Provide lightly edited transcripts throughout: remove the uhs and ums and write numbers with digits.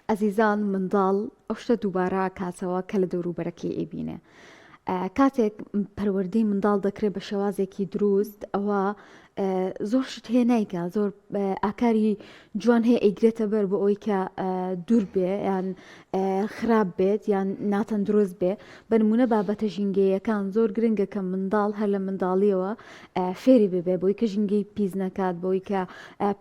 ئەزیزان منداڵ ئەو شتە دووبارە ئەکاتەوە کە لە دەوروبەرەکەی ئەیبینێ. کاتێک پەروەردەی منداڵ دەکرێت بە شێوازێکی دروست ئەوە زۆر شت هەیە نیکە زۆر ئاکاری جوان هەیە ئەیگرێتە بەر بۆ ئەوی کە دوور بێ یان خراپ بێت یان ناتەندروست بێ بە نمونە بابەتە ژینگەیەکان زۆر گرنگە کە منداڵ هەر لە منداڵیەوە فێری ببێ بۆی کە ژینگەی پیس نەکات بۆی کە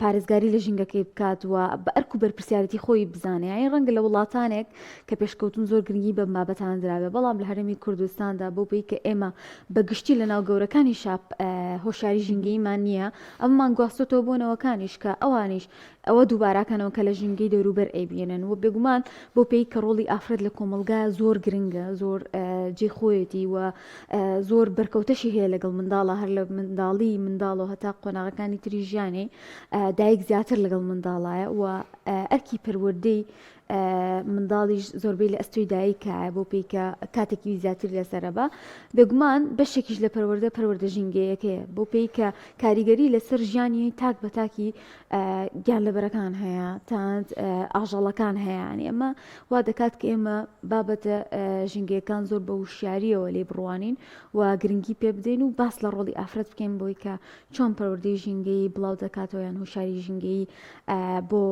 پارێزگاری لە ژینگەکەی بکات و بە ئەرک و بەرپرسیارەتی خۆی بزانێ یانی ڕەنگە لە وڵاتانێک کە پێشکەوتون زۆر گرنگی بەم بابەتانە درابێ بەڵام لە هەرێمی کوردستاندا بۆ پێی کە ئێمە بە گشتی لە ناو گەورەکانی شاپ هۆشیاری ژینگەییمان نییە ئەمەمان گواستۆتەوە بۆ نەوەکانیش کە ئەوانیش ئەوە دووباراکەنەوە کە لە ژینگەی دەوروبەر ئەیبینن و بێگومان بۆ پێی کە ڕۆڵی ئافرەت لە کۆمەڵگا زۆر گرنگە زۆر جێ خۆیەتی و زۆر بەرکەوتەشی هەیە لەگەڵ منداڵە هەر لە منداڵی منداڵەوە هەتا قۆناغەکانی تری ژیانی دایک زیاتر لەگەڵ منداڵایە و ئەرکی پەروەردەی منداڵیش زۆربەی لە ئەستۆی دایکایە بۆ پێی کە کاتێکی زیاتر لەسەرە بە بێگومان بەشێکیش لە پەروەردە پەروەردە ژینگەیەکەیە بۆ پێی کە کاریگەری لەسەر ژیانی تاک بە تاکی گیانلەبەرەکان هەیە تەنانەت ئاژەڵەکان هەیە ینی ئەمە وا دەکات کە ئێمە بابەتە ژینگەیەکان زۆر بە وشیاریەوە لێ بڕوانین و گرنگی پێ بدەین و باس لە ڕۆڵی ئافرەت بکەین بۆی کە چۆن پەروەردەی ژینگەیی بڵاو دەکاتەوە یان هۆشیاری ژینگەیی بۆ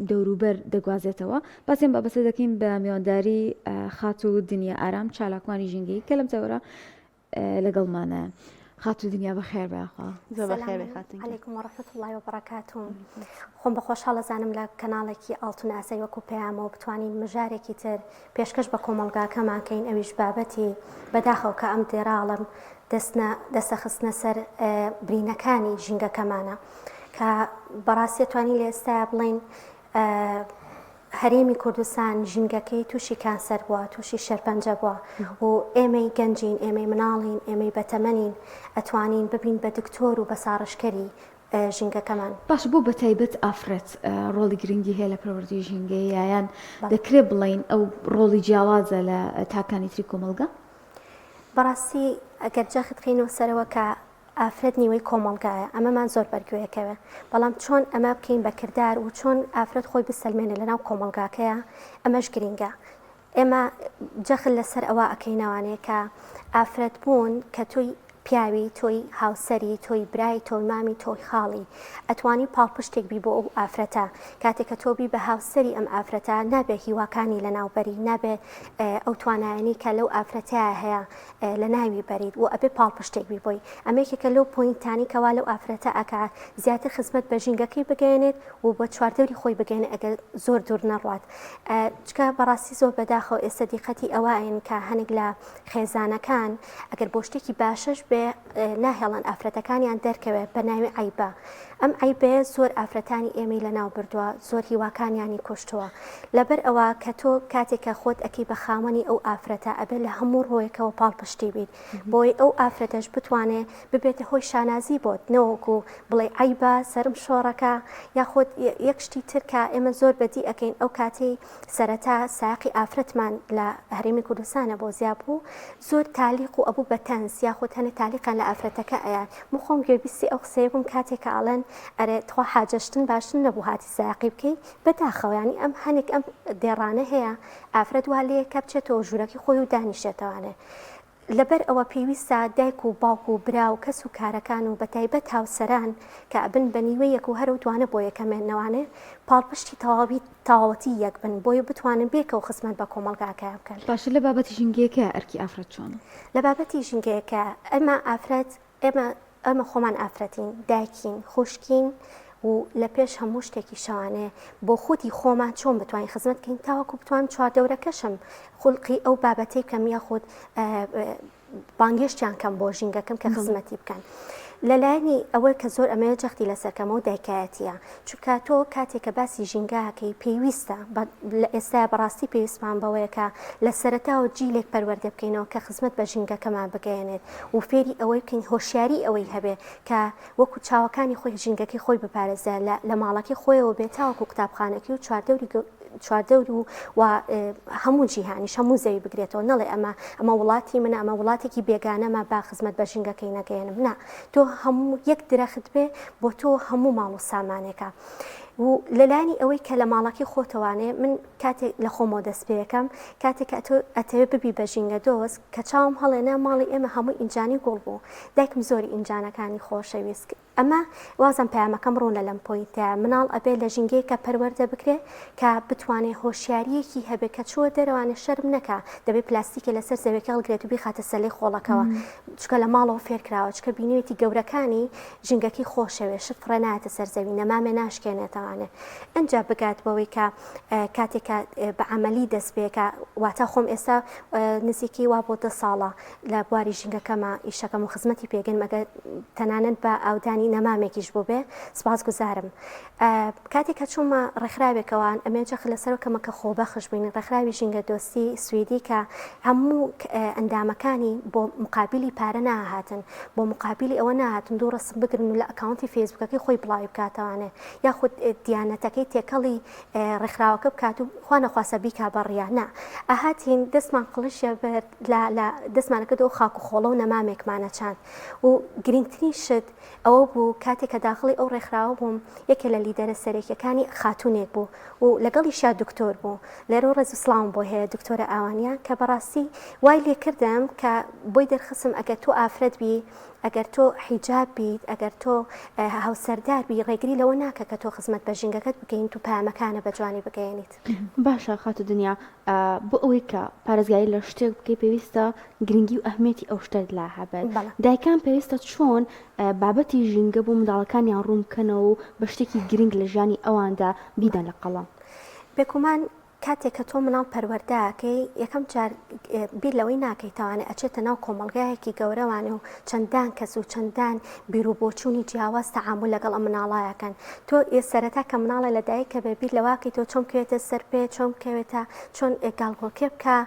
دەوروبەر دەگوازێتەوە باسی ئەم بابەتە دەکەین بە میوانداری خاتوو دنیا ئارام چالاکوانی ژینگەیی کە لەم تەوەرە لەگەڵمانە خاتوو دنیا بەخێر بێ خوا زۆر بەخێر بێ خاتون علیکم و رحمة الله و برکاته خۆم بە خۆشحاڵ ئەزانم لە کەناڵێکی ئاڵتون ئاسای وەکو پەیامەوە بتوانین مژارێکی تر پێشکەش بە کۆمەڵگاکەمان کەین ئەویش بابەتی بەداخەوە کە ئەم دێراڵم دەستنە دەستە خستنە سەر برینەکانی ژینگەکەمانە کە بەڕاستی توانین لە ئێستایا بڵێین هەرێمی کوردستان ژینگەکەی تووشی کانسەر بووە، تووشی شێرپەنجە بووە و ئێمەی گەنجین، ئێمەی مناڵین، ئێمەی بەتەمەنین ئەتوانین ببین بە دکتۆر و بە ساڕێژکەری ژینگەکەمان. باشە بۆ بەتایبەت ئافرەت ڕۆڵی گرنگی هەیە لە پەروەردەی ژینگەیی یان دەکرێ بڵێین ئەو ڕۆڵی جیاوازە لە تاکانی تری کۆمەڵگا؟ بەڕاستی ئەگەر جەخت بکەینەوە سەرەوە کە ئافرەت نیوەی کۆمەڵگایە ئەمەمان زۆر بەرگوێ ئەکەوێ بەڵام چۆن ئەمە بکەین بە کردار و چۆن ئافرەت خۆی بسەلمێنێ لەناو کۆمەڵگاکەیا ئەمەش گرینگە ئێمە جەخت لەسەر ئەوە ئەکەینەوانێ کە ئافرەت بوون کە تۆی پیاوی تۆی هاوسەری تۆی برای تۆی مامی تۆی خاڵی ئەتوانی پاڵپشتێک بی بۆ ئەو ئافرەتە کاتێک کە تۆ بی بە هاوسەری ئەم ئافرەتە نابێ هیواکانی لەناوبەری نابێ ئەو توانایانی کە لەو ئافرەتەیە هەیە لەناوی بەریت و ئەبێ پاڵپشتێک بی بۆی، ئەمە یەکێکە لەو point انەی کەوا لەو ئافرەتە ئەکا زیاتر خزمەت بە ژینگەکەی بگەیەنێت و بە چواردەوری خۆی بگەیەنێت ئەگەر زۆر دوور نەڕوات چکە بەڕاستی زۆر بەداخەوە ئێستا دیقەتی ئەوەین کە هەنێک لە خێزانەکان ئەگەر بۆ شتێکی باشەش بێ ناهێڵن ئافرەتەکانیان دەرکەوێت بە ناوی عیبە ئەم عەیبەیە زۆر ئافرەتانی ئێمەی لەناو بردووە، زۆر هیواکانیانی کوشتووە. لەبەر ئەوە کە تۆ کاتێک کە خۆت ئەکەی بە خاوەنی ئەو ئافرەتە ئەبێ لە هەموو ڕووێکەوە پاڵپشتی بیت بۆی ئەو ئافرەتەش بتوانێ ببێتە هۆی شانازی بۆت نەوەکو بڵێی عەیبە سەرم شۆڕەکە یاخود یەک شتی تر کە ئێمە زۆر بەدی ئەکەین ئەو کاتەی سەرەتا سایەقی ئافرەتمان لە هەرێمی کوردستانە بۆ زیا بوو زۆر تالیق و ئەبوو بە تەنز یاخود هەنێ تالیقیان لە ئافرەتەکە ئەیا من خۆم گوێبیستی ئەو قسەیە بووم کاتێک کە ئەڵێن ئەرێ تخوا حاجەشتن باشتر نەبوو هاتی سایەقی بکەی بەداخەوە یانی ئەم هەنێک ئەم دێڕانە هەیە ئافرەت وا لێیەکە بچێتەوە ژوورەکەی خۆی و دانیشێتەوانێ لەبەر ئەوە پێویستە دایک و باوک و برا و کەس و کارەکان و بەتایبەت هاوسەران کە ئەبن بە نیوەی یەک و هەر ئەو دوانە بۆ یەک ئەمێننەوانێ پاڵپشتی تەواوی تەواوەتی یەک بن بۆیە بتوانن بێکەوە خزمەت بە کۆمەڵگاکەیان بکەن. باشە لە بابەتی ژینگەیەکە ئەرکی ئافرەت چۆنە؟ لە بابەتی ژینگەیەکە ئێمە ئافرەت ئێمە ئێمە خۆمان ئافرەتین، دایکین، خوشکین و لە پێش هەموو شتێکی شەوانێ بۆ خودی خۆمان چۆن بتوانین خزمەت بکەین تاوەکو بتوانم چواردەورەکەشم خولقی ئەو بابەتەی بکەم یاخود بانگێشتیان کەم بۆ ژینگەکەم کە خزمەتی بکەن. لەلایەنی ئەوەی کە زۆر ئەمەوێ جەختی لەسەر کەمەوە دایکایەتیە چونکە تۆ کاتێک کە باسی ژینگەکەی پێویستە لە ئێستایا بەڕاستی پێویستمان بەوەیە کە لە سەرەتاوە جیلێک پەروەردە بکەینەوە کە خزمەت بە ژینگەکەمان بگەیەنێت و فێری ئەوەی بکەین هۆشیاری ئەوەی هەبێ کە وەکو چاوەکانی خۆی ژینگەکەی خۆی بپارێزێ لە ماڵەکەی خۆیەوە بێت تاوەکو قوتابخانەکەی و چواردەوری چواردەور و و هەموو جیهانیش هەموو زەوی بگرێتەوە نەڵێ ئەمە ئەمە وڵاتی منە ئەمە وڵاتێکی بێگانەمە با خزمەت بە ژینگەکەی نەگەیەنم نا تۆ هەموو یەک درەخت بێ بۆ تۆ هەموو ماڵ و سامانێکە. و لەلایەنی ئەوەی کە لە ماڵەکەی خۆتەوانێ من کاتێک لە خۆمەوە دەست پێەکەم کاتێک کە تۆ ئەتەوێ ببی بە ژینگە دۆست کە چاوم هەڵێنا ماڵی ئێمە هەمووی ئینجانی گوڵ بوو دایکم زۆری ئینجانەکانی خۆشەویست ئەمە وازم پەیامەکەم ڕوونە لەم پۆینتە مناڵ ئەبێ لە ژینگەیەکە پەروەردە بکرێ کە بتوانێ هۆشیاریەکی هەبێ کە چووە دەرەوانێ شەرم نەکا دەبێ پلاستیکێ لەسەر زەویەکە هەڵگرێت و بیخاتە سەلەی خۆڵەکەوە چونکە لە ماڵەوە فێر کراوە چونکە بینیوێتی گەورەکانی ژینگەکەی خۆشەوێ شت فڕێ نایەتە سەر زەوی نەمامێ ناشکێنێتەوانێ ئەجا بگات بەوەی کە کاتێک کە بە عەمەلی دەست پێکا واتا خۆم ئێستا نزیکی وا بۆ دە ساڵە لە بواری ژینگەکەمە ئیشەکەم و خزمەتی پێگەن مەگە تەنانەت بە ئاودانی نەمامێکیش بوو بێ سپاس گوزارم کاتێک کە چوومە ڕێکخراوێکەوان ئەمێ جەخت لەسەر کەمە کە خۆبەخش بووین ڕێکخراوی ژینگە دۆستی سویدی کە هەموو ئەندامەکانی بۆ مقابلی پارە ناهاتن بۆ مقابلی ئەوە ناهاتن دوو ڕسم بگرن و لە ئەکاونتی فەیسبوکەکەی خۆی بڵاوی بکاتەوانێ یاخود دیانەتەکەی تێکەڵی ڕێکخراوەکە بکات و خوا نەخواستە بیکا بە ڕیا نا ئەهاتین دەستمان قڵشە برد لە لە دەستمانە کردەوە خاک و خۆڵە و نەمامێکمانە چاند و گرنگترین شت ئەوە بوو کاتێک کە داخڵی ئەو ڕێکخراوە بووم یەکێ لە لیدەرە سەرەکیەکانی خاتونێک بوو و لەگەڵیشیا دکتۆر بوو لێرەوە ڕێز و سڵاوم بۆ هەیە دکتۆرە ئاوانیا کە بەڕاستی وای لێکردم کە بۆی دەرخستم ئەگەر تۆ ئافرەت بی ئەگەر تۆ حیجاب بیت، ئەگەر تۆ هاوسەردار بی، ڕێگری لەوە ناکە کە تۆ خزمەت بە ژینگەکەت بکەیت و پەیامەکانە بە جوانی بگەیەنیت. باشە خاتوو دنیا، بۆ ئەوەی کە پارێزگاری لە شتێک بکەی پێویستە گرنگی و ئەهمیەتی ئەو شتەت لا هەبێت. بەڵێ. دایکان پێویستە چۆن بابەتی ژینگە بۆ منداڵەکانیان ڕوون بکەنەوە و بە شتێکی گرنگ لە ژیانی ئەواندا بیدەن لە قەڵەم؟ بێگومان کاتێک کە تۆ مناڵ پەروەردە ئەکەی یەکەم جار بیر لەوەی ناکەیتەوانێ ئەچێتە ناو کۆمەڵگایەکی گەورەوانێ و چەندان کەس و چەندان بیر و بۆچوونی جیاواز تەعامول لەگەڵ ئەم مناڵایەکەن تۆ سەرەتا کە مناڵێ لە دایک کە بێ بیر لەواکەیتەوە چۆن بکەوێتە سەر پێ چۆن بکەوێتە چۆن گاڵگۆڵکێ بکا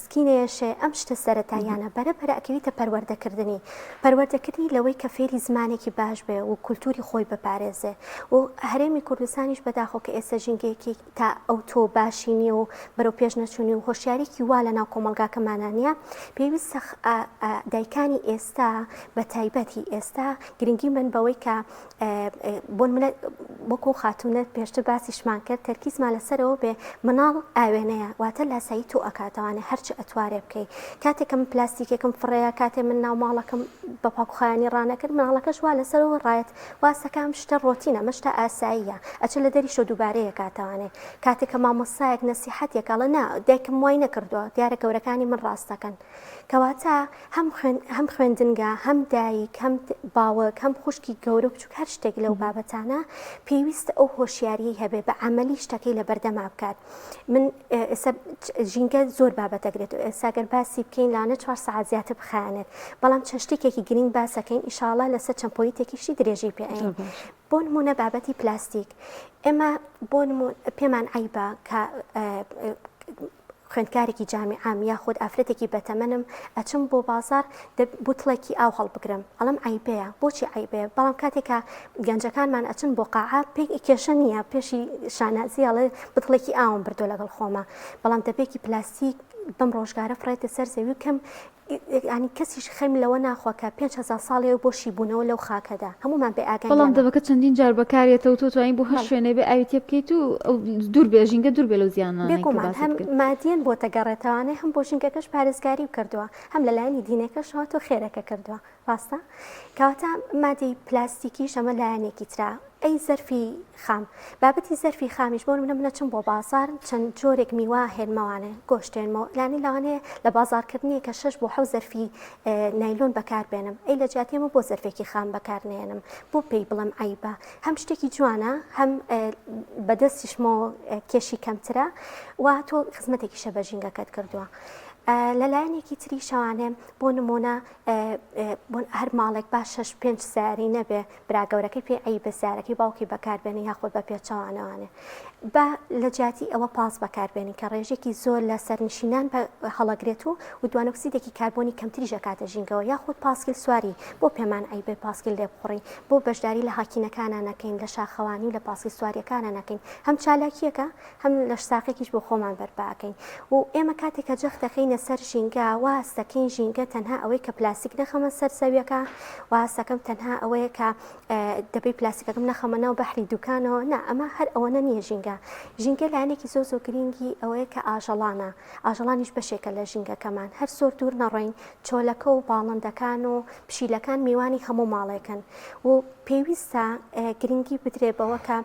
سکی نەیەشێ ئەم شتە سەرەتاییانە بەرە بەرە ئەکەویتە پەروەردەکردنی پەروەردەکردنی لەوەی کە فێری زمانێکی باش بێ و کولتوری خۆی بپارێزێ و هەرێمی کوردستانیش بەداخەوە کە ئێستا ژینگەیەکی تا ئەوتۆ باشی نییە و بەرەو پێش نەچوونی و هۆشیاریی وا لە ناو کۆمەڵگاکەمانا نییە، پێویستە دایکانی ئێستا بە تایبەت هی ئێستا گرنگی بن بەوەی کە بۆ نمونە وەکو خاتوونە پێشتر باسیشمان کرد تەرکیزمان لەسەرەوە بێ مناڵ ئاوێنەیە واتە لاسایی تۆ ئەکاتەوانێ هەرچی ئەتوارێ بکەی کاتێک کە من پلاستیکێکم فڕێیە کاتێ من ناو ماڵەکەم بە پاکوخایانی ڕانەکرد مناڵەکەش وا لەسەرەوە ڕایەت واسەکە ئەم شتە ڕۆتینە ئەمە شتە ئاساییە ئەچێ لە دەریشەوە دووبارەیە کاتەوانێ کاتێک کە مامۆستایەک نەسیحەتێک ئەڵێ نا دایکم وای نەکردووە دیارە گەورەکانی من ڕاست دەکەن کەواتە هەم خوێن هەم خوێندنگا هەم دایک هەم باوک هەم خوشکی گەورە و بچوک هەر شتێک لەو بابەتانە پێویستە ئەو هۆشیاریی هەبێ بە عەمەلی شتەکەی لە بەردەما بکات من ئێستا ژینگە زۆر بابەت دەگرێت و ئێستا گەر باسی بکەین لەوانە چوار سەعات زیاتر بخایەنێت بەڵام چەند شتێکێکی گرنگ باسەکەین ئیشاڵا لەسەر چەند point ێکیشی درێژەی پێ ئەین بۆ نمونە بابەتی پلاستیک ئێمە بۆ پێمان عیبە کە خوێندکارێکی جامیعەم یاخود ئافرەتێکی بەتەمەنم ئەچم بۆ بازاڕ بوتڵێکی ئاو هەڵبگرم ئەڵێم عەیبەیە بۆچی عەیبەیە بەڵام کاتێک کە گەنجەکانمان ئەچن بۆ قاعە پێی کێشە نییە پێشی شانازی ئەڵێ بتڵێکی ئاوم بردو لەگەڵ خۆمە بەڵام دەبێکی پلاستیک بەم ڕۆژگارە فڕێتە سەر زەوی و کەم یانی کەسیش خەم لەوە ناخوا کە 5000 ساڵێ بۆ شیبوونەوە لەو خاکەدا هەمومان بێ ئاگاین بەڵام دەبەکە چەندین جار بەکارێتەوە تۆ توانی بۆ هەر شوێنێ بێ ئاوی تێ بکەیت و ئەو دوور بێ ژینگە دوور بێ لەو زیانانەی کە بێگومان باست هەم کرد. مادیەن بۆتە گەڕێتەوانێ هەم بۆ ژینگەکەش پارێزگاری کردووە هەم لەلایەنی دینەکەشەوە تۆ خێرەکە کردووە ڕاستە؟ کەواتە مادەی پلاستیکیش ئەمە لایەنێکی ترە. ئەی زەرفی خام؟ بابەتی زەرفی خامیش بۆ نمونە من ئەچم بۆ بازاڕ چەند جۆرێک میوە هێنمەوانێ گۆشت هێنمەوە یانی لەوانەیە لە بازاڕکردنی کە شەش بۆ حەوت زەرفی نایلۆن بەکار بێنم ئەی لە جیاتی ئەمە بۆ زەرفێکی خام بەکار نێنم بۆ پێی بڵێم عەیبە هەم شتێکی جوانە هەم بەدەستیشمەوە کێشی کەمترە و تۆ خزمەتێکیشە بە ژینگەکەت کردووە. لەلایەنێکی تریشەوانێ بۆ نمونە هەر ماڵێک با شەش پێنج سیارەی نەبێ برا گەورەکەی پێی عەیبە سیارەکەی باوکی بەکار بێنێ یاخود بە پێچەوانەوانێ با لە جیاتی ئەوە پاس بەکار بێنین کە ڕێژێکی زۆر لە سەرنشینان هەڵەگرێت و و دوانۆکسیدێکی کاربۆنی کەمتریش ئەکاتە ژینگەوە یاخود پاسکیل سواری بۆ پێمان عەیبێ پاسکیل لێبخوڕین بۆ بەشداری لە hiking ەکانا نەکەین لە شاخەوانی و لە پاسکیل سواریەکانا نەکەین هەم چالاکیەکە هەم لەشساقێکیش بۆ خۆمان بەرپا ئەکەین و ئێمە کاتێک کە جەخت دەکەینە. سەر ژینگە وا هەست دەکەین ژینگە تەنها ئەوەی کە پلاستیک نەخەمە سەر زەویەکە، وا هەست دەکەم تەنها ئەوەیە کە دەبەی پلاستیکەکەم نەخەمە ناو بەحری دوکانەوە، نا ئەمە هەر ئەوەنە نییە ژینگە. ژینگە لایەنێکی زۆر زۆر گرینگی ئەوەیە کە ئاژەڵانە، ئاژەڵانیش بەشێکە لە ژینگەکەمان، هەر زۆر دوور نەڕۆین چۆلەکە و باڵندەکان و پشیلەکان میوانی هەموو ماڵێکن و پێویستە گرنگی بدرێ بەوە کە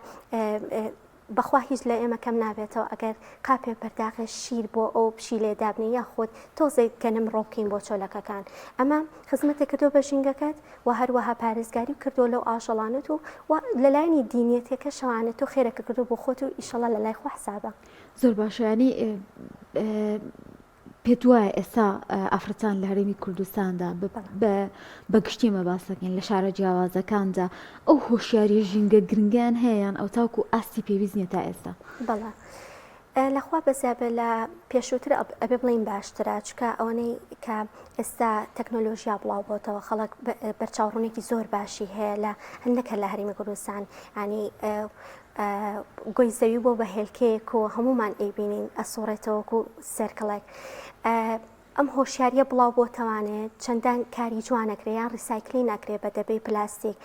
بەخوا هیچ لە ئێمە کەم نابێتەوە ئەگەر قاپێ پەرداخێ شیر بۆ ئەو پشیلەیە دابنێین یاخود تۆزێک گەنم ڕۆ بکەین بۆ چۆلەکەکان ئەمە خزمەتێک کردووە بە ژینگەکەت و هەروەها پارێزگاری کردووە لەو ئاژەڵانەت و و لەلایەنی دینیەتەکەشەوانە تۆ خێرەکە کردووە بۆ خۆت و ئیشەڵا لە لای خوا حسابە. زۆر باشە یانی پێت وایە ئێستا ئافرەتان لە هەرێمی کوردستاندا بە گشتی ئێمە باس دەکەین لە شارە جیاوازەکاندا ئەو هۆشیاری ژینگە گرنگیان هەیە یان ئەو تاوکو ئاستی پێویست نییە تا ئێستا؟ بەڵێ لەخوا بەزیابێ لە پێشووتر ئەبێ بڵین باشترە چکە ئەوەنەی کە ئێستا تەکنۆلۆژیا بڵاو بۆتەوە خەڵک بەرچاوڕوونێکی زۆر باشی هەیە لە هەندەکە لە هەرێمی کوردستان ینی گۆی زەوی بۆ بە هێلکەیەک و هەموومان ئەیبینین ئەسوڕێتەوە وەکو سێرکڵێک ئەم هۆشیاریە بڵاو بۆ تەوانێ چەندان کاری جوان ئەکرێ یان recycling ئەکرێ بە دەبەی پلاستیک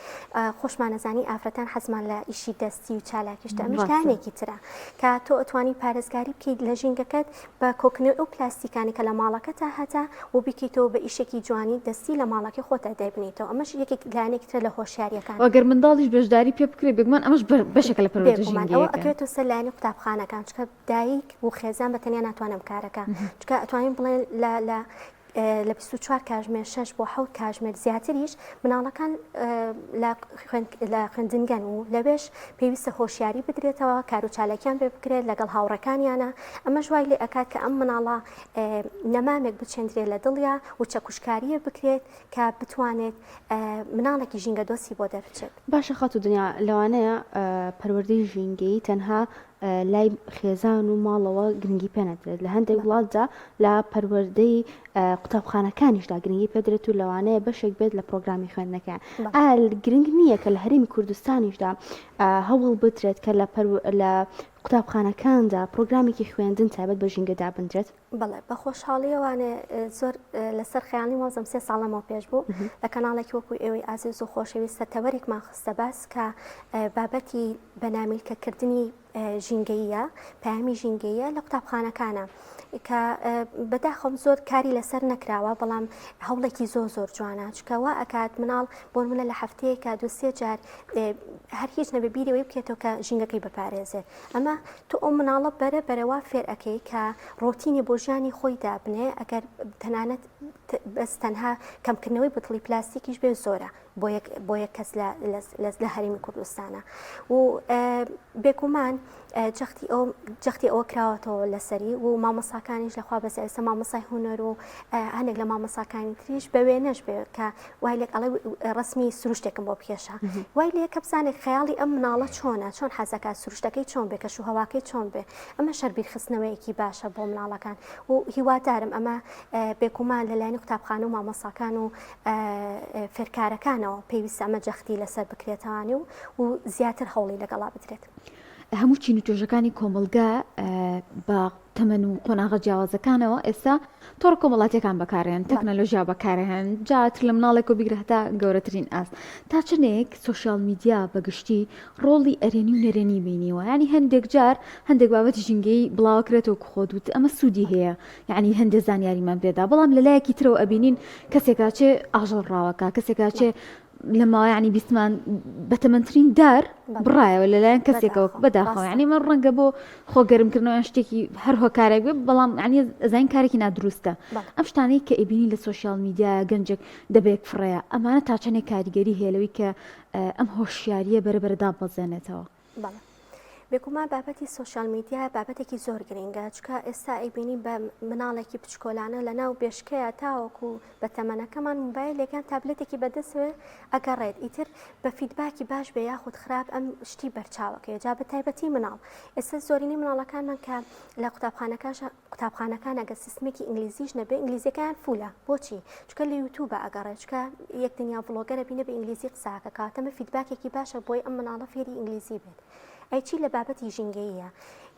خۆشمان ئەزانی ئافرەتان حەزمان لە ئیشی دەستی و چالاکیشتە ئەمەش لایەنێکی ترە کە تۆ ئەتوانی پارێزگاری بکەیت لە ژینگەکەت بە کۆکنەوەی ئەو پلاستیکانەی کە لە ماڵەکەتا هەتە و بیکەیتەوە بە ئیشێکی جوانی دەستی لە ماڵەکەی خۆتا دایبنێیتەوە ئەمەش یەکێک لایەنێکی ترە لە هۆشیاریەکان. وە گەر منداڵیش بەشداری پێ بکرێت بێگومان ئەمەش بەشێکە لە پەروەردە بێگومان ئەوە ژینگەیەکە. ئەکەوێتەوە سەر لایەنی قوتابخانەکان چونکە دایک و خێزان بە تەنیا ناتوانن ئەم کارەکە چونکە ئەتوانین بڵێن لە لە لە 24 کاژمێر 6 بۆ 7 کاژمێر زیاتریش مناڵەکان لە خوێندنگەن و لەوێش پێویستە هۆشیاری بدرێتەوە کار و چالاکیان پێ بکرێت لەگەڵ هاوڕێکانیانە ئەمەش وای لێ ئەکات کە ئەم مناڵە نەمامێک بچێندرێت لە دڵیا و چەکوشکاریە بکرێت کە بتوانێت مناڵێکی ژینگە دۆستی بۆ دەربچێت. باشە خاتوو دنیا لەوانەیە پەروەردەی ژینگەیی تەنها لای خێزان و ماڵەوە گرنگی پێ نەدرێت، لە هەندێک وڵاتدا لە پەروەردەی قوتابخانەکانیشدا گرنگی پێ درێت و لەوانەیە بەشێک بێت لە پرۆگرامی خوێندنەکەیان. ئایا گرنگ نییە کە لە هەرێمی کوردستانیشدا هەوڵ بدرێت کە لە لە قوتابخانەکاندا پرۆگرامێکی خوێندن تایبەت بە ژینگە دابندرێت؟ بەڵێ بە خۆشحاڵیەوانێ زۆر لەسەر خەیاڵی وازم سێ ساڵ لەمەوە پێش بوو لە کەناڵێکی وەکو ئێوەی ئازیز و خۆشەویستە تەوەرێکمان خستە باس کە بابەتی بە نامیلکەکردنی ژینگەییە پەیامی ژینگەیە لە قوتابخانەکانە کە بەداخەوم زۆر کاری لەسەر نەکراوە بەڵام هەوڵێکی زۆر زۆر جوانە چکە وا ئەکات مناڵ بۆ منە لە هەفتەیەکە دو سێ جار هەر هیچ نەبێ بیرەوەی بکێتەوە کە ژینگەکەی بپارێزێت ئەمە تۆ ئەو مناڵە بەرە بەرە وا فێر ئەکەی کە ڕۆتینی بۆ ژیانی خۆی دابنێ ئەگەر تەنانەت بەس تەنها کەمکردنەوەی بتڵی پلاستیکیش بێ زۆرە بۆ یەک بۆ یەک کەس لە لە هەرێمی کوردستانە و بێگومان جەختی ئەو جەختی ئەوە کراوەتەوە لەسەری و مامۆساکانیش لەخوا بەس ئێستا مامۆسای هونەر و هەندێک لە مامۆساکانی تریش بە وێنەش بێ کە وای لێک ئەڵێ ڕسمی سروشتێکم بۆ بکێشە وای لێ کە بزانێت خەیاڵی ئەم مناڵە چۆنە چۆن حەزەکات سروشتەکەی چۆن بێ کەش و هەواکەی چۆن بێ ئەمە شەربیرخستنەوەیەکی باشە بۆ مناڵەکان و هیوادارم ئەمە بێگومان لەلایەنی قوتابخانە و مامۆساکان و فێرکارەکانەوە پێویستە ئەمە جەختی لەسەر بکرێتەوانی و و زیاتر هەوڵی لەگەڵا بدرێت. هەموو چین و توێژەکانی کۆمەڵگا بە تەمەن و قۆناغە جیاوازەکانەوە ئێستا تۆڕە کۆمەڵاتیەکان بەکارهێن تەکنەلۆژیا بەکارهێن جاتر لە مناڵێک و بیگرە هەتا گەورەترین ئاست تا چنێک سۆشیال میدیا بەگشتی ڕۆڵی ئەرێنی و نەرێنی بینیوە ینی هەندێک جار هەندێک بابەتی ژینگەی بڵاوکرێتەوە خۆت وت ئەمە سوودی هەیە یعنی هەندێک زانیاریمان پێدا بەڵام لە لایەکی ترەوە ئەبینین کەسێکا چێ ئاژەڵ ڕاوەکە کەسێکا چێ لە ماوە یعنی بیستمان بەتەمەنترین دار بڕایەوە لەلایەن کەسێکەوە بەداخەوە یعنی من ڕەنگە بۆ خۆ گەرمکردنەوە شتێکی هەر هۆکارێک بێ بەڵام یعنی ئەزانین کارێکی نادروستە ئەم شتانەی کە ئەبینی لە سۆشیال میدیا گەنجێک دەبێک فڕەیە ئەمانە تا چەندێک کاریگەری هەیە لەوەی کە ئەم هۆشیاریە بەرە بەرە دابەزێنێتەوە. بەڵێ بێگومان بابەتی سۆشیال میدیا بابەتێکی زۆر گرنگە چکە ئێستا ئەیبینی بە مناڵێکی بچکۆلانە لە ناو بێشکەیە تاوەکو بە تەمەنەکەمان موبایلێکیان تابلێتێکی بەدەستەوە ئەگەڕێت ئیتر بە feedback ی باش بێ یاخود خراپ ئەم شتی بەرچاوەکەی جا بە تایبەتی مناڵ ئێستا زۆرینەی مناڵەکانمان کە لە قوتابخانەکەش قوتابخانەکان ئەگەر سیستمێکی ئینگلیزیش نەبێ ئینگلیزیەکەیان full ە بۆچی چونکە لە یوتوبە ئەگەڕێ چونکە یەک دنیا vlogger ە بینە بە ئینگلیزی قساکە کەواتە ئەمە feedback ێکی باشە بۆی ئەم مناڵە فێری ئینگلیزی بێت ئەی چی لە بابەتی ژینگەییە؟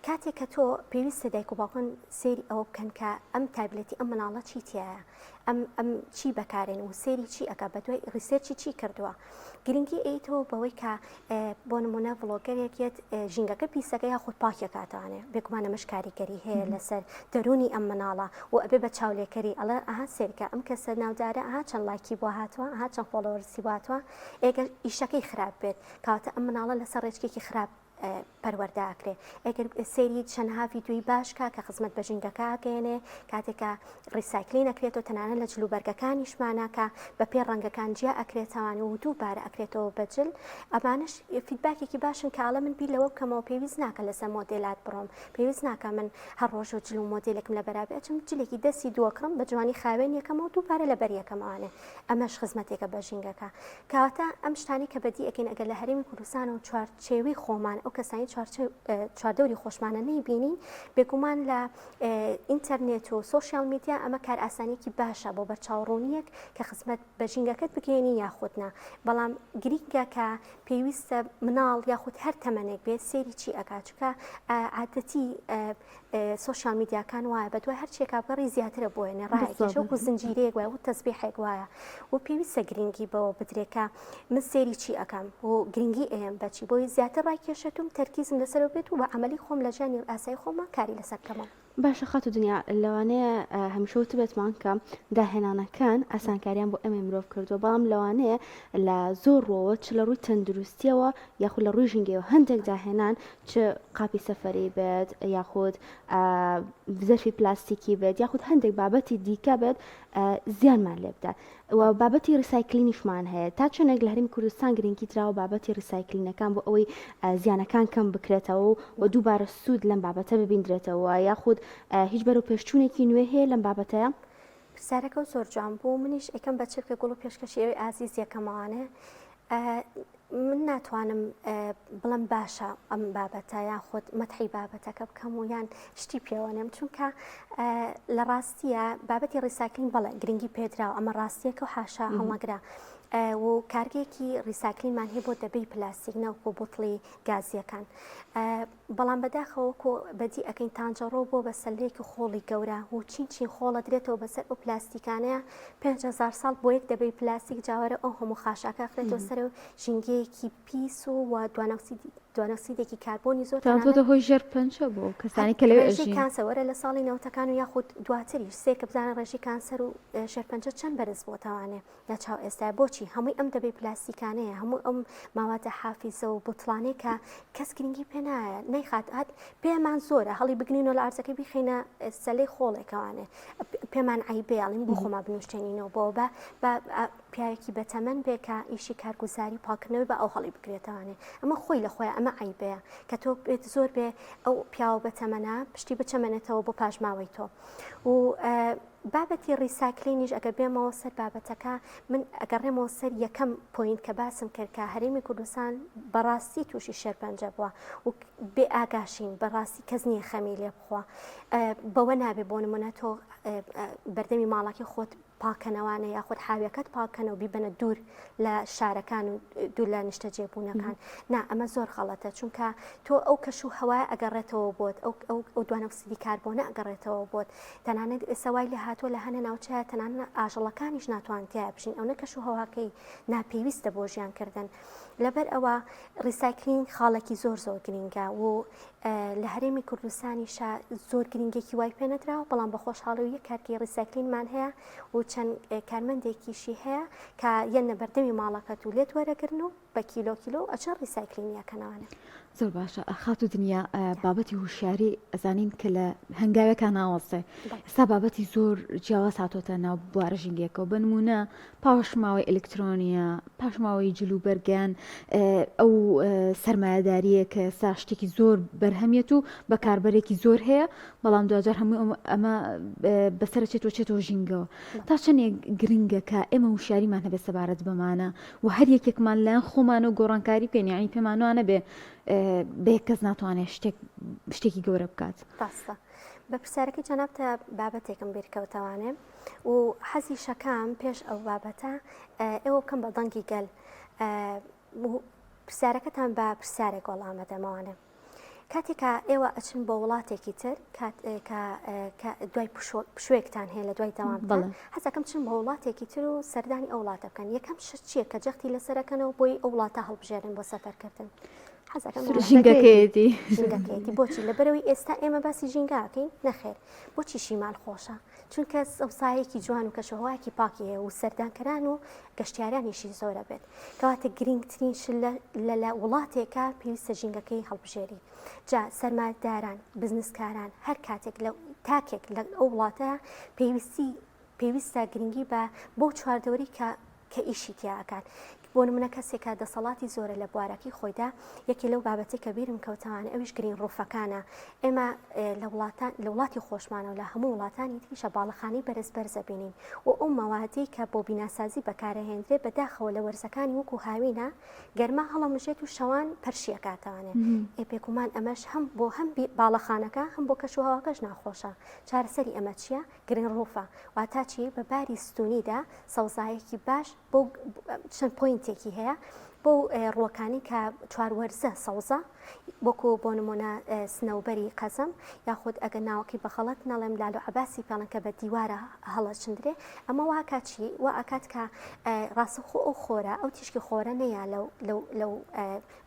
کاتێک کە تۆ پێویستە دایک و باوکان سەیری ئەوە بکەن کە ئەم تابلێتی ئەم مناڵە چی تایە ئەم ئەم چی بەکارێن و سەیری چی ئەکا بە دوای research ی چی کردووە گرنگی ئەیتەوە بەوەی کە بۆ نمونە vlogger ێک یەت ژینگەکە پیسەکە یاخود پاکێکاتوانێ بێگومان ئەمەش کاریگەری هەیە لەسەر دەرونی ئەم مناڵە و ئەبێ بە چاولێکەری ئەڵێ ئەها سێرکە ئەم کەسە ناودارە ئەها چەند لایکی بۆ هاتووە ئەها چەند followers ی بۆ هاتووە ئێگەر ئیشەکەی خراپ بێت کەواتە ئەم مناڵە لەسەر ڕێچکێکی خراپ پەروەردە ئەکرێ ئەگەر سەیری چەندها ڤیدیۆی باش کا کە خزمەت بە ژینگەکە ئەگەیەنێ کاتێک کە recycling ئەکرێتەوە تەنانەت لە جلوبەرگەکانیشمانە کە بە پێی ڕەنگەکان جیا ئەکرێتەوان و دووبارە ئەکرێتەوە بە جل ئەمانەش feedback ێکی باشن کە ئەڵێ من بیر لەوە بکەمەوە پێویست ناکە لەسەر مۆدێلات بڕۆم پێویست ناکە من هەر ڕۆژە جل و مۆدێلێکم لە بەرابێ ئەچم جلێکی دەستی دووەکڕم بە جوانی خاوێن یەکەمەوە دووبارە لەبەر یەکەمەوانێ ئەمەش خزمەتێکە بە ژینگەکە. کەواتە ئەم شتانەی کە بەدی ئەکەین ئەگەر لە هەرێمی کوردستان و چوارچێوەی خۆمان ئەو کەسانی چواردەوری خۆشمانە نەیبینین بێگومان لە ئینتەرنێت و social media ئەمە کارئاسانیەکی باشە بۆ بەرچاوڕوونیەک کە خزمەت بە ژینگەکەت بگەێنی یاخود نا بەڵام گرینگە کە پێویستە مناڵ یاخود هەر تەمەنێک بێت سێری چی ئەکات چونکە عادەتی سۆشیال میدیاکان وایە بەدوای هەرچیەکا بگەڕی زیاترە بۆیە ڕایکێشە وەکو زنجیرەیەک وایە و تەسبیحێک وایە و پێویستە گرنگی بەوە بدرێت کە من سێری چی ئەکەم و گرنگی ئەیەم بەچی بۆی زیاتر ڕایکێشێتم تەرکیزم لەسەرەوە بێت و بە عەمەلی خۆم لە ژیانی ئاسایی خۆمە کاری لەسەر بکەمەوە. باشە خاتوو دنیا لەوانەیە هەمیشە وتبێتمان کە داهێنانەکان ئاسانکاریان بۆ ئێمەی مرۆڤ کردووە بەڵام لەوانەیە لە زۆر ڕووەوە چ لە ڕووی تەندروستیەوە یاخود لە ڕووی ژینگەیەوە هەندێک داهێنان چ قاپی سەفەری بێت یاخود زەرفی پلاستیکی بێت یاخود هەندێک بابەتی دیکە بێت زیانمان لێ بدات و بابەتی recycling یشمان هەیە تا چەندێک لە هەرێمی کوردستان گرنگی دراوە بابەتی recycling ەکان بۆ ئەوەی زیانەکان کەم بکرێتەوە و دووبارە سوود لەم بابەتە ببیندرێتەوە یاخود هیچ بەرەو پێشچوونێکی نوێ هەیە لەم بابەتەیە؟ پرسیارەکەو زۆر جوان بوو منیش ئەیکەم بە چرکە گوڵ و پێشکەشی ئێوەی ئازیز یەکەمەوانێ من ناتوانم بڵم باشە ئەم بابەتە یان خۆت مەتحی بابەتەکە بکەم و یان شتی پێوەنێم چونکە لە ڕاستیە بابەتی recycling بەڵێ گرنگی پێدراوە ئەمە ڕاستیەکە و حاشا هەڵنەگرە و کارگەیەکی recycling مان هەیە بۆ دەبەی پلاستیک نەوەکو بوتڵی گازیەکان بەڵام بەداخەوە وەکو بەدی ئەکەین تانجەڕۆ بۆ بە سەلەیەکی خۆڵی گەورە و چین چین خۆڵ ئەدرێتەوە بەسەر ئەو پلاستیکانەیە 5هزار ساڵ بۆ یەک دەبەی پلاستیک جاوەرە ئەو هەموو خاشاکە ئەخرێتەوە سەر و ژینگەیەکی پیس و و دوانۆکسیدێکی کاربۆنی زۆر تەنانەت بۆتە هۆی ژێر پەنچە بۆ کەسانی کە لەوێ ڕێژەی ئەژین. کانسەر وەرە لە ساڵی نەوەتەکان و یاخود دواتریش سێکە بزانە ڕێژەی کانسەر و شێرپەنجە چەند بەرز بۆتەوانێ لە چاو ئێستای بۆچی هەمووی ئەم دەبەی پلاستیکانەیە هەموو ئەم ماواتە حافیزە و بوتڵانەی کە کەس گرنگی پێ نایە نەیخات هات پێمان زۆرە هەڵی بگرینەوە لە ئارزەکەی بیخینە سەلەی خۆڵێکەوانێ پێمان عیبێ ئەڵین بۆ خۆما بنوشتێنینەوە بۆ بە بە پیاوێکی بەتەمەن بێ کە ئیشی کارگوزاری پاکردنەوەی بە ئەو هەڵی بگرێتوانێ ئەمە خۆی لە خۆی ئەمە عیبەیە کە تۆ بێت زۆر بێ ئەو پیاوە بەتەمەنە پشتی بچەمەنێتەوە بۆ پاشماوەی تۆ و بابەتی recycling یش ئەگەر بێمەوە سەر بابەتەکە من ئەگەڕێمەوە سەر یەکەم point کە باسم کرد کە هەرێمی کوردستان بەڕاستی تووشی شێرپەنجە بووە و بێ ئاگاشین بەڕاستی کەس نییە خەمی لێ بخوا بەوە نابێ بۆ نمونە تۆ بەردەمی ماڵەکەی خۆت پاکەنەوانە یاخود حاویەکەت پاکەنەوە بیبەنە دوور لە شارەکان و دوور لە نیشتەجێبوونەکان نا ئەمە زۆر غەڵەتە چونکە تۆ ئەو کەش و هەوایە ئەگەڕێتەوە بۆت ئەو ئەو ئەو دوانۆکسیدی کاربۆنە ئەگەڕێتەوە بۆت تەنانەت ئێستا وای لێ هاتووە لە هەنێ ناوچەیە تەنانەت ئاژەڵەکانیش ناتوان تیا بژین ئەونە کەش و هەواکەی ناپێویستە بۆ ژیان کردن لەبەر ئەوە recycling خاڵێکی زۆر زۆر گرینگە و لە هەرێمی کوردستانیشا زۆر گرنگێکی وای پێ نەدراوە بەڵام بە خۆشحاڵی و یەک کارگەی recycling مان هەیە و چەند کارمەندێکیشی هەیە کە یەنە بەردەمی ماڵەکەت و لێت وەرەگرن و بە کیلۆ کیلۆ ئەچن recycling یەکەنەوانە. زۆر باشە خاتوو دنیا بابەتی هوشیاری ئەزانین کە لە هەنگاوێکا ناوەستێ ئێستا بابەتی زۆر جیاواز هاتۆتە ناو بوارە ژینگەکەەوە بە نمونە پاشماوەی ئەلکترۆنیە پاشماوەی جل و بەرگیان ئەو سەرمایەداریە کە ئێستا شتێکی زۆر بەرهەمیەت و بەکاربەرێکی زۆر هەیە بەڵام دواجار هەموو ئەمە بەسەر چێتەوە چێتەوە ژینگەوە تا چەندێک گرنگە کە ئێمە وشیاریمان هەبێت سەبارەت بەمانە و هەر یەکێکمان لایەن خۆمانەوە گۆڕانکاری بکەین یعنی پێمان وانەبێ بە یەک کەس ناتوانێت شتێک شتێکی گەورە بکات. ڕاستە بە پرسیارەکەی جەنابتە بابەتێکم بیرکەوتەوانێ و حەزی شەکام پێش ئەو بابەتە ئێوە بکەم بە دەنگی گەل پرسیارەکەتان بە پرسیارێک وەڵامە دەمەوانێ. کاتێک کە ئێوە ئەچن بۆ وڵاتێکی تر کە دوای پشوێکتان هەیە لە دوای دەوامتان حەزەکەم چن بۆ وڵاتێکی تر و سەردانی ئەو وڵاتە بکەن یەکەم شت چییە کە جەختی لەسەرەکەنەوە بۆی ئەو وڵاتە هەڵبژێرن بۆ سەفەرکردن حەزەکەم ژینگەکەیەتی ژینگەکەیەتی بۆچی لەبەرەوەی ئێستا ئێمە باسی ژینگاکەین نەخێر بۆچی شیمال خۆشە چونکە سەوزایەکی جوان و کەشوهەوایەکی پاکی هەیە و سەردانکەران و گەشتیارانیشی زۆرە بێت کەواتە گرنگترین شت لە لە وڵاتێکە پێویستە ژینگەکەی هەڵبژێری جا سەرمایەداران بزنسکاران هەر کاتێک لە تاکێک لە ئەو وڵاتە پێویستی پێویستە گرنگی بە بۆ چواردەوری کە کە ئیشی تیا ئەکات. بۆ نمونە کەسێک کە دەسەڵاتی زۆرە لە بوارەکەی خۆیدا، یەکێ لەو بابەتەی کە بیرم کەوتەوانێ ئەویش گرین ڕوفەکانە. ئێمە لە وڵاتان لە وڵاتی خۆشمانەوە لە هەموو وڵاتانی تریشا باڵەخانەی بەرز بەرز ئەبینین و ئەو مەوادەی کە بۆ بیناسازی بەکارئەهێندرێ بەداخەوە لە وەرزەکانی وەکو هاوینە گەرما هەڵەمژێت و شەوان پەرشی ئەکاتەوانێ. ئێ بێگومان ئەمەش هەم بۆ هەم باڵەخانەکە هەم بۆ کەشوهەواکەش ناخۆشە. چارەسەری ئەمە چییە؟ green roof ە واتا چی بە باری ستونیدا سەوزایەکی باش بۆ چەند point ێکی هەیە بۆ ڕووەکانی کە چوار وەرزە سەوزە وەکو بۆ نمونە سنەوبەری قەزەم یاخود ئەگەر ناوەکەی بە غەڵەت نەڵێم لالو عەباسی پێڵن کە بە دیوارە هەڵەچندرێ ئەمە واکات چی وا ئەکات کە ڕاستەوخۆ ئەو خۆرە ئەو تیشکی خۆرە نەیا لەو لەو لەو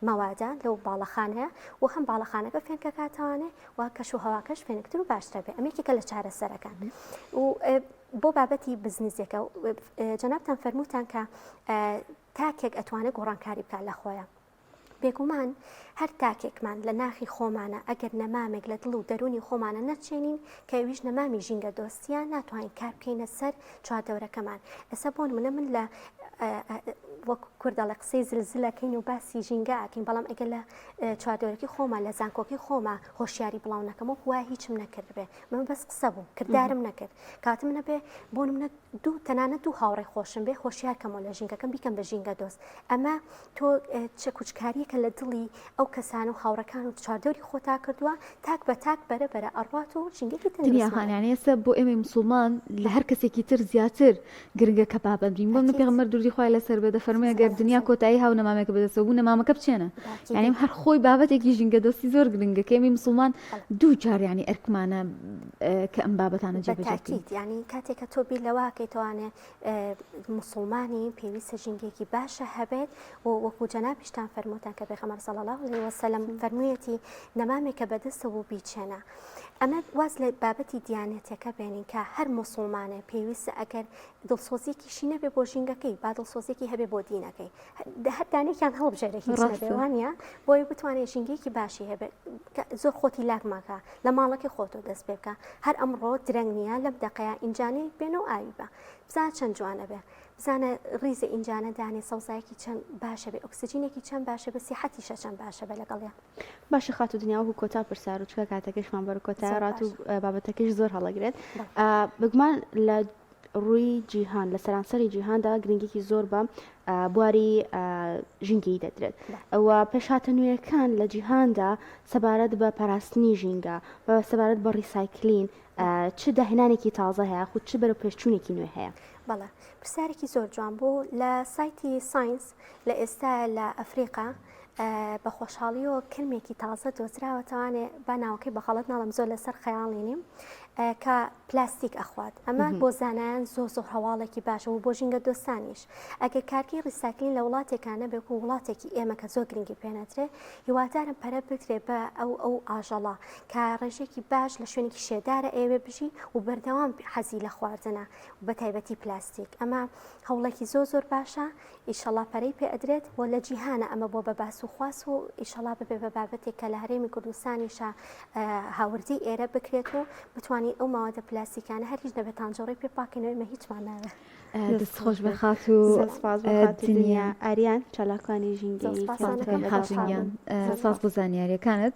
مەوادە لەو باڵەخانەیە و هەم باڵەخانەکە فێنکەکاتەوانێ و کەش و هەواکەش فێنکتر و باشترە بێ ئەمە یەکێکە لە چارەسەرەکان و بۆ بابەتی بزنزێکە جەنابتان فەرمووتان کە تاکێک ئەتوانێت گۆڕانکاری بکات لە خۆیان بێگومان هەر تاکێکمان لە ناخی خۆمانە ئەگەر نەمامێک لە دڵ و دەرونی خۆمانە نەچێنین کە ئەویش نەمامی ژینگە دۆستیە ناتوانین کار بکەینە سەر چواردەورەکەمان ئێستا بۆ نمونە من لە وەک کورد دەڵێ قسەی زلزلەکەین و باسی ژینگە ئەکەین بەڵام ئەگەر لە چواردەورەکەی خۆما لە زانکۆکەی خۆما هۆشیاری بڵاو نەکەم وەکو وایە هیچم نەکردبێ من بەس قسە بوو کردارم نەکرد کاتم نەبێ بۆ نمونە دوو تەنانەت دوو هاوڕێ خۆشم بێ هۆشیار کەمەوە لە ژینگەکەم بیکەم بە ژینگە دۆست ئەمە تۆ چەکوچکاریەکە لە دڵی ئەو کەسان و هاوڕەکان و چواردەوری خۆتا کردووە تاک بە تاک بەرە بەرە ئەڕوات و ژینگەکی دنیا خان یانی ئێستا بۆ ئێمەی موسڵمان لە هەر کەسێکی تر زیاتر گرنگە کە پابەند بین بۆ من پێغەمبەر دروودی خوای لەسەر بێ دەفەرموێ گەر دنیا کۆتایی هاو نەمامێکە بەدەستەوە بوو نەمامەکە بچێنە یانی هەر خۆی بابەتێکی ژینگە دۆستی زۆر گرنگە کە ئێمەی موسڵمان دوو جار یانی ئەرکمانە کە ئەم بابەتانە جێبەجێ بکەین. یانی کاتێک کە تۆ بیر لەوە ئەکەیتەوانێ موسڵمانی پێویستە ژینگەیەکی باشە هەبێت و وەکو جەنابیشتان فەرمووتان کە پێغەمبەر صلی الله علیه وسلم فەرموویەتی نەمامێکە بەدەستەوە بوو بیچێنە ئەمە واز لە بابەتی دیانەتەکە بێنین کە هەر موسڵمانێ پێویستە ئەگەر دڵسۆزیەکیشی نەبێ بۆ ژینگەکەی با دڵسۆزیەکی هەبێ بۆ دینەکەی هەر دانێکیان هەڵبژێرێ هیچ نەبێ وانە بۆی بتوانێت ژینگەیەکی باشی هەبێت زۆر خۆتی لاک ماکە لە ماڵەکەی خۆتۆ دەست پێ بکە هەر ئەمڕۆ درەنگ نییە لەم دەقەیە ئینجانەیەک بێنە و ئاوی بە بزانە چەند جوانە بێ بزانە ڕیزە ئینجانە دانێ سەوزایەکی چەند باشە بێ ئۆکسجینێکی چەند باشە بە سیحەتیشە چەند باشە بە لەگەڵیان. باشە خاتوو دنیا وەکو کۆتا پرسیار و چونکە کاتەکەشمان بەرەو کۆتایی ڕات و بابەتەکەیش زۆر هەڵەگرێت بێگومان لە ڕووی جیهان لە سەرانسەری جیهاندا گرنگێکی زۆر بە بواری ژینگەی دەدرێت ئەوە پێشهاتە نوێیەکان لە جیهاندا سەبارەت بە پاراستنی ژینگە بە سەبارەت بە recycling چ داهێنانێکی تازە هەیە خود چ بەرەو پێشچوونێکی نوێ هەیە بەڵێ پرسیارێکی زۆر جوان بوو لە سایتی ساینس لە ئێستا لە ئەفریقا بە خۆشحاڵیەوە کرمێکی تازە دۆزراوەتەوانێ با ناوەکەی بە غەڵەت ناڵم زۆر لەسەر خەیاڵی نیم کە پلاستیک ئەخوات ئەمە بۆ زانایان زۆر زۆر هەواڵێکی باشە و بۆ ژینگە دۆستانیش ئەگەر کارگەی recycling لە وڵاتێکانە بێک و وڵاتێکی ئێمە کە زۆر گرنگی پێنەدرێ هیوادارم پەرە بدرێ بە ئەو ئەو ئاژەڵە کە ڕێژێکی باش لە شوێنێکی شێدارە ئەوێ بژی و بەردەوام حەزی لە خواردنە و بە تایبەتی پلاستیک ئەمە هەوڵێکی زۆر زۆر باشە ئیشەڵا پەرەی پێ ئەدرێت و لە جیهانا ئەمە بووە بە باس و خواس و ئیشەڵا ببێ بە بابەتێک کە لە هەرێمی کوردستانیشا هاوردەی ئێرە بکرێت و بتوانین ئەو ماوەدە پلاستیکانە هەر هیچ نەبێت تانجەڕۆی پێ پاکەینەوە ئێمە هیچمان ناوێت. دەست خۆش بێ خاتوو سپاس بۆ خاتوو دنیا ئاریان چالاکوانی ژینگەیی خاتوو گیان سپاس بۆ زانیاریەکانت.